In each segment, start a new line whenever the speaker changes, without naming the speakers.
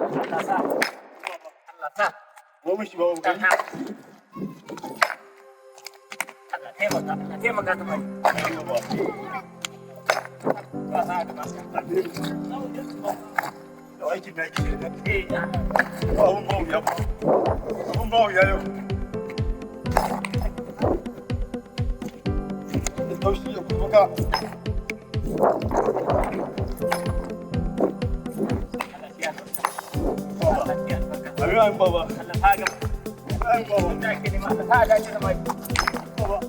Allah sa. Allah sa.
Ba mu shi ba mu gani.
Allah taimaka, Allah taimaka ka bari. Ba sa ka ba.
Da aikin na ke da. Abun ba wuya ba. Abun ba wuya yau. Da taushi ya kuma ka. Amin amin baba.
Allah ta gaba.
Amin baba.
Inda ake nema, Allah ta dace da mai.
Baba.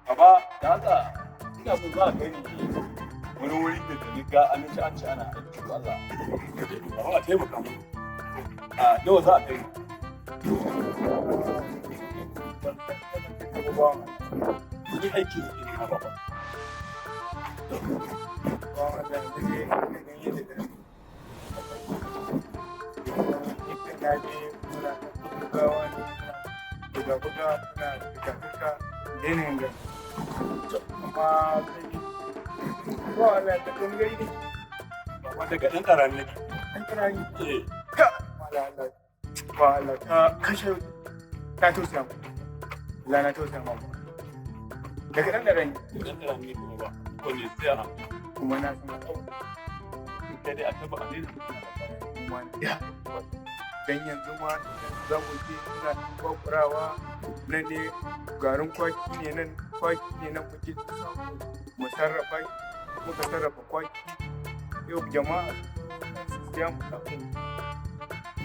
Baba, da haka ina so za a kai ni wani wuri da ni ga an ci an ci ana aiki to Allah. Baba a taimaka mu. A nawa za a kai ni? Kudin aiki ne nema baba. Baba daga ɗan ƙarami nake. Eh,
Daga ɗan ɗaren
daga ɗan ƙarami nake baba. Wanda ya tsaya
kuma na san
kai dai a taba a daina.
kuma ya dan yanzu ma idan za mu je muna kwakurawa nan ne garin kwaki ne nan kwaki ne nan muke samu mu sarrafa muka sarrafa kwaki yau jama'a su siya mu samu.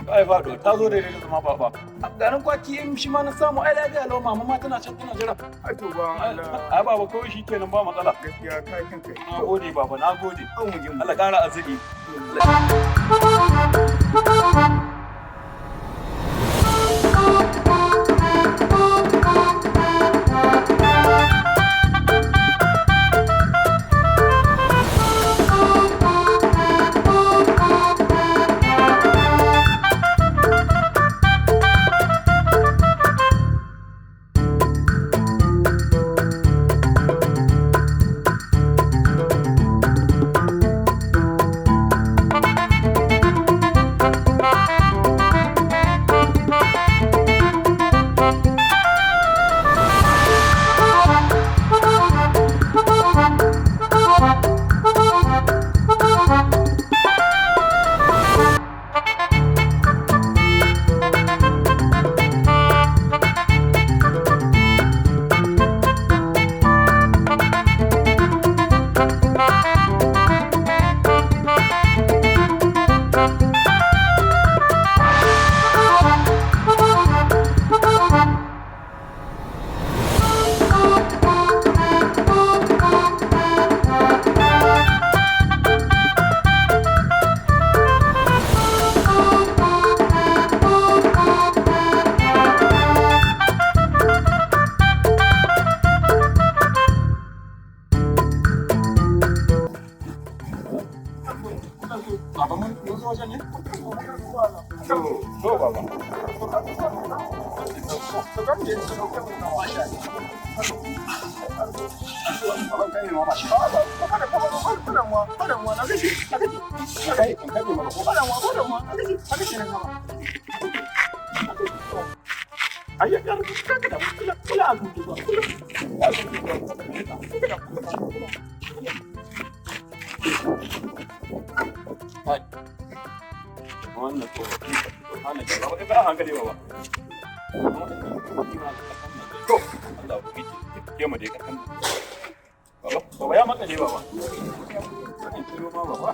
Ai faɗo ta zo daidai da zama baba. Garin kwaki in shi ma na samu ai lafiya lau mama ma tana can tana jira.
A to ba Allah.
Ai baba kawai shi kenan ba matsala.
Gaskiya ka kin kai.
Na gode baba, na gode.
An mu je mu.
Allah ƙara arziki. Baba mun zo wajen ne? To baba. Ai ya ka ka da kula kula a gudu ba. Kula. Wannan ko wannan da ba ba hankali ba ba. To Allah ku bi ke mu dai kakan. Baba, baba ya makale baba. Wannan kilo ma baba.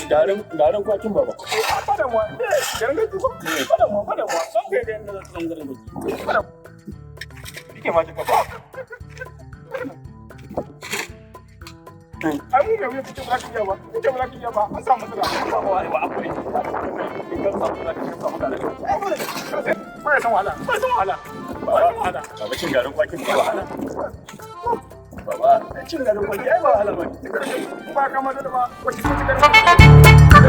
Garin kwakin baba. Ike ma kika ba.
Ai mu ga kuce ba za ka iya ba, kuce ba za ka iya ba, an samu matsala.
Ba ba ba akwai. In ka samu za ka samu garin.
Ba ya san wahala, ba ya san wahala. Ba ya san wahala.
Baba cin garin kwakin ba wahala. Baba cin garin kwaki ai ba wahala ba.
Ba ka ma da ba, wace ce garin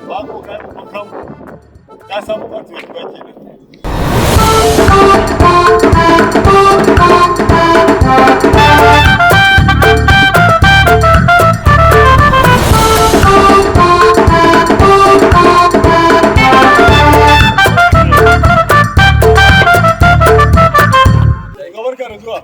Ba ko ka ko samu. Ka samu ba tuwa ba kenan. Ga barka da zuwa.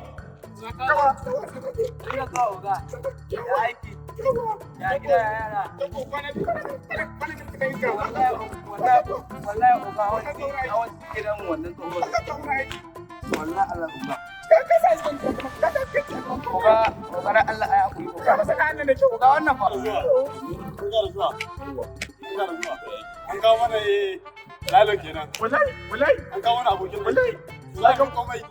An kawo mana lalo kenan.
Wallahi, wallahi,
An kawo mana abokin
wallahi.
Za ka komai.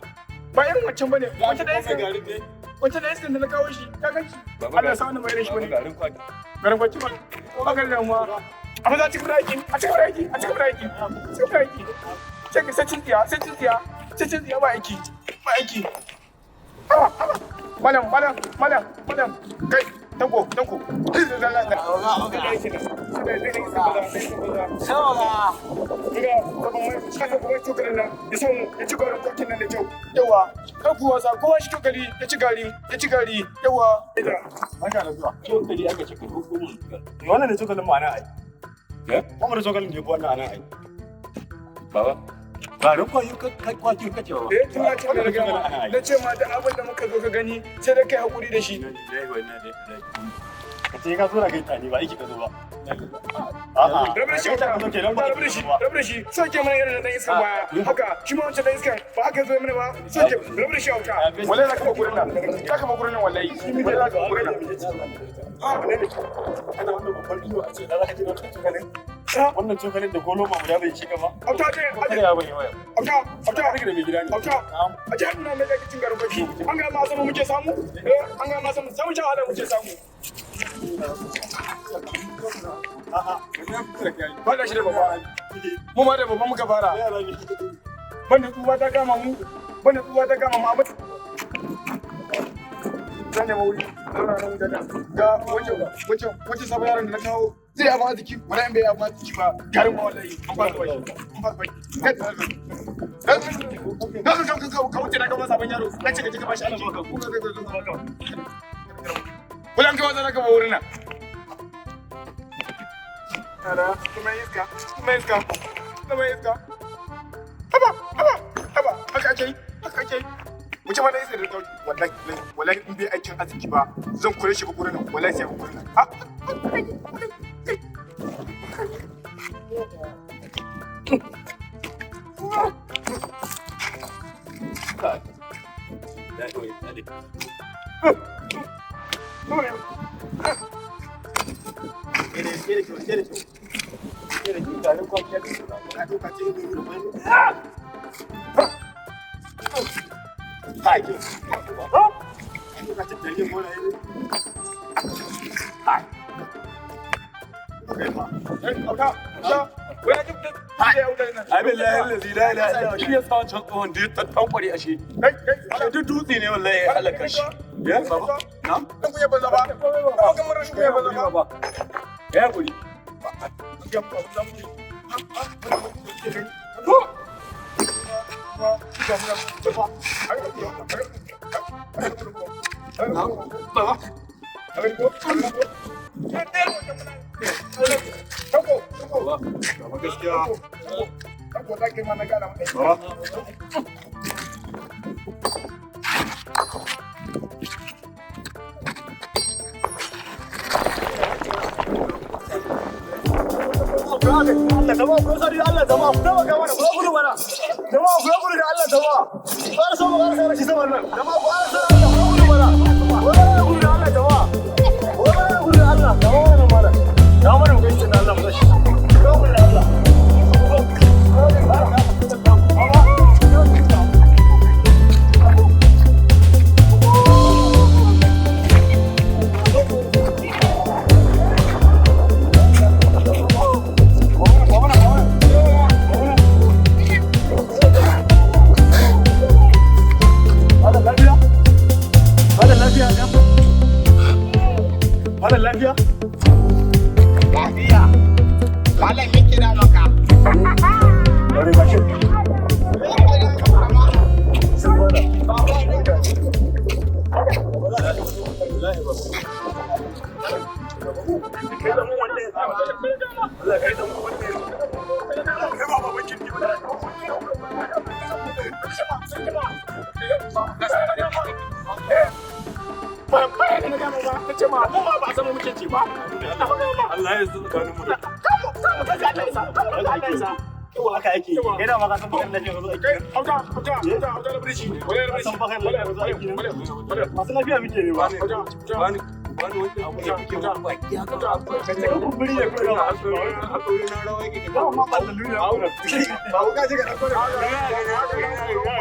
Ba irin wancan bane, wancan da
Za ka
iskan,
garin ne.
wancan da iskan da na kawo shi, ka ganci. Allah sa wannan ba irin shi bane.
Garin kwaki.
Garin kwaki ba. Ba ka da damuwa. Amma za a cikin aiki, a cikin aiki, a cikin aiki, a cikin aiki. Sai sai cin tsiya, sai cin tsiya, sai cin tsiya ba aiki, ba aiki. Haba, haba. Malam, malam, malam, malam. Kai, tanko, tanko. Yawa, kar ku wasa, kowa shi cokali ya ci gari, ya ci gari, yawa.
Barka da zuwa. Cokali aka ce ka ɗauko mun.
Wannan ne cokalin mu anan ai.
Eh?
Kuma da cokalin da ya fi wannan anan ai.
Baba. Garin kwaki kwaki kace baba.
Eh, tun na ce na gama, na ce ma da abin da muka zo ka gani sai da kai hakuri da shi.
Ka ce ka zo na gaita ne ba aiki ka zo ba. A'a.
Rabu da shi,
Gaita ka zo kenan ba
rabu da shi, rabu da shi. So ke mana irin dan iskan baya. Haka, shi ma wancan dan iskan ba haka zo mana ba. So ke rabu da shi hauka. Wallahi za ka ba gurin nan. Za ka ba gurin nan wallahi. Wallahi za ka ba gurin nan.
Kana wannan babban iyo a ce za ka je da wannan cokalin. Wannan cokalin da golo ma guda bai shiga ba.
Auta ce,
Kada ya bari waya.
auta, auta.
Rike da mai gida ne.
Auta, a jihar nuna mai zaki cin garin baki. An ga ma sama muke samu? Eh, an ga ma sama samun shan wahala muke samu.
A'a.
Ba da shi da babba. Mu ma da babba muka fara. Banda tsuwa ta kama mu, banda tsuwa ta kama mu abin. Zan nemi wuri, zauna nan wajen nan. Ga wancan, wancan, wancan sabon yaron da na kawo zai abin arziki, wala in bai abin arziki ba, garin ba wallahi, an fara baki, an fara baki. Kai, ka ka ka wuce na gama sabon yaro, na ce ka je ka bashi aiki. Wala an kai wasa na gaba wurin nan. Tara, kuma iska, kuma iska, kuma iska. Haba, haba, haba, haka ake yi, haka ake yi. Wuce mana iska da ta wuce. Wallahi, wallahi in bai aikin arziki ba, zan kore shi ba gurin nan, wallahi sai ba gurin nan. Ha,
Ai billahi allazi la ilaha illa shi ya sa wancan tsohon da ya tankware ashe. Duk dutse ne wallahi ya halaka shi. Ya baba. Na'am.
Dan kunya banza ba. Ba kan rashin kunya banza ba.
Ya hakuri.
Baba gaskiya. Baba.
Allah jama'a ku sari Allah jama'a ku taimaka mana ku gudu mana jama'a ku gudu da Allah jama'a ba so mu ƙara shi saman nan jama'a ku ƙara Allah ku gudu mana ku gudu da Allah jama'a ku gudu da Allah jama'a mana mana jama'a mana mu gaishe da Allah mu gaishe ku gudu da Allah. Malam lafiya? Malam lafiya ne? Malam lafiya?
Lafiya. Malam me kira maka.
Bare ba shi. Sun fara.
Allah ya tsakanin mu da
Haka ake yi. Kai da ma ka san bakan lafiya ka zo aiki. San bakan lafiya ka zo aiki. Masu lafiya muke ne ba.
bani bani wani abu da kuke wani baki haka.
Kumburi ne kuma.
Hakuri na rawa yake.
Ba ma ba da lura.
Ba ku ka je ka ɗauko da
Allah ya isa.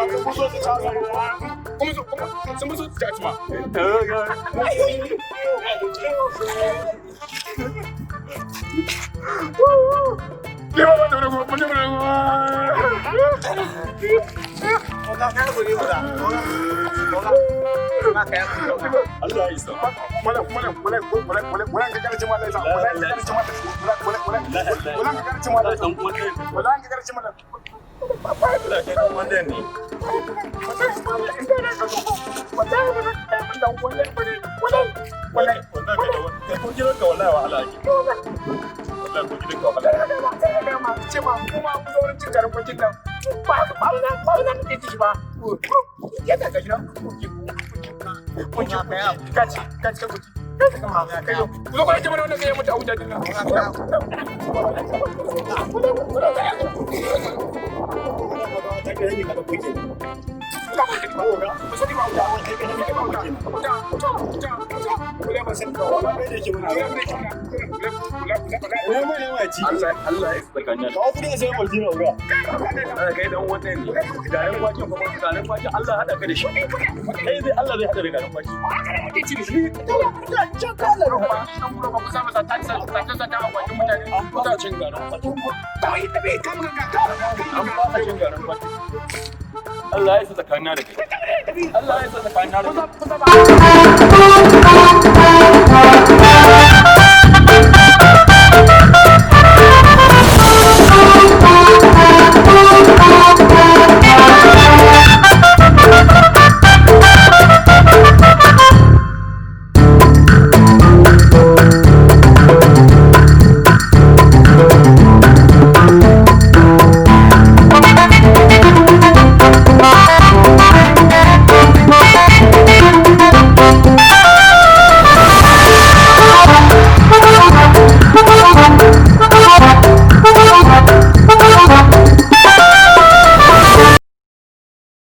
Dan uwan ɗaya ne. Allah kai dan uwan ɗaya ne. Wallahi kai dan uwan. Kai ko gidanka wallahi wahala ake. Wallahi ko gidanka wahala ake. Allah ya tsakanin.
Kawo kudi sai Maltina uga.
Allah kai dan uwan ɗaya ne. Garin kwakin kuma garin kwakin Allah hada ka da shi. Kai zai Allah zai hada da garin kwaki. An fasa cin garin kwaki. An fasa cin garin kwaki. Allah ya isa tsakanina da kai. Allah ya isa tsakanina da kai.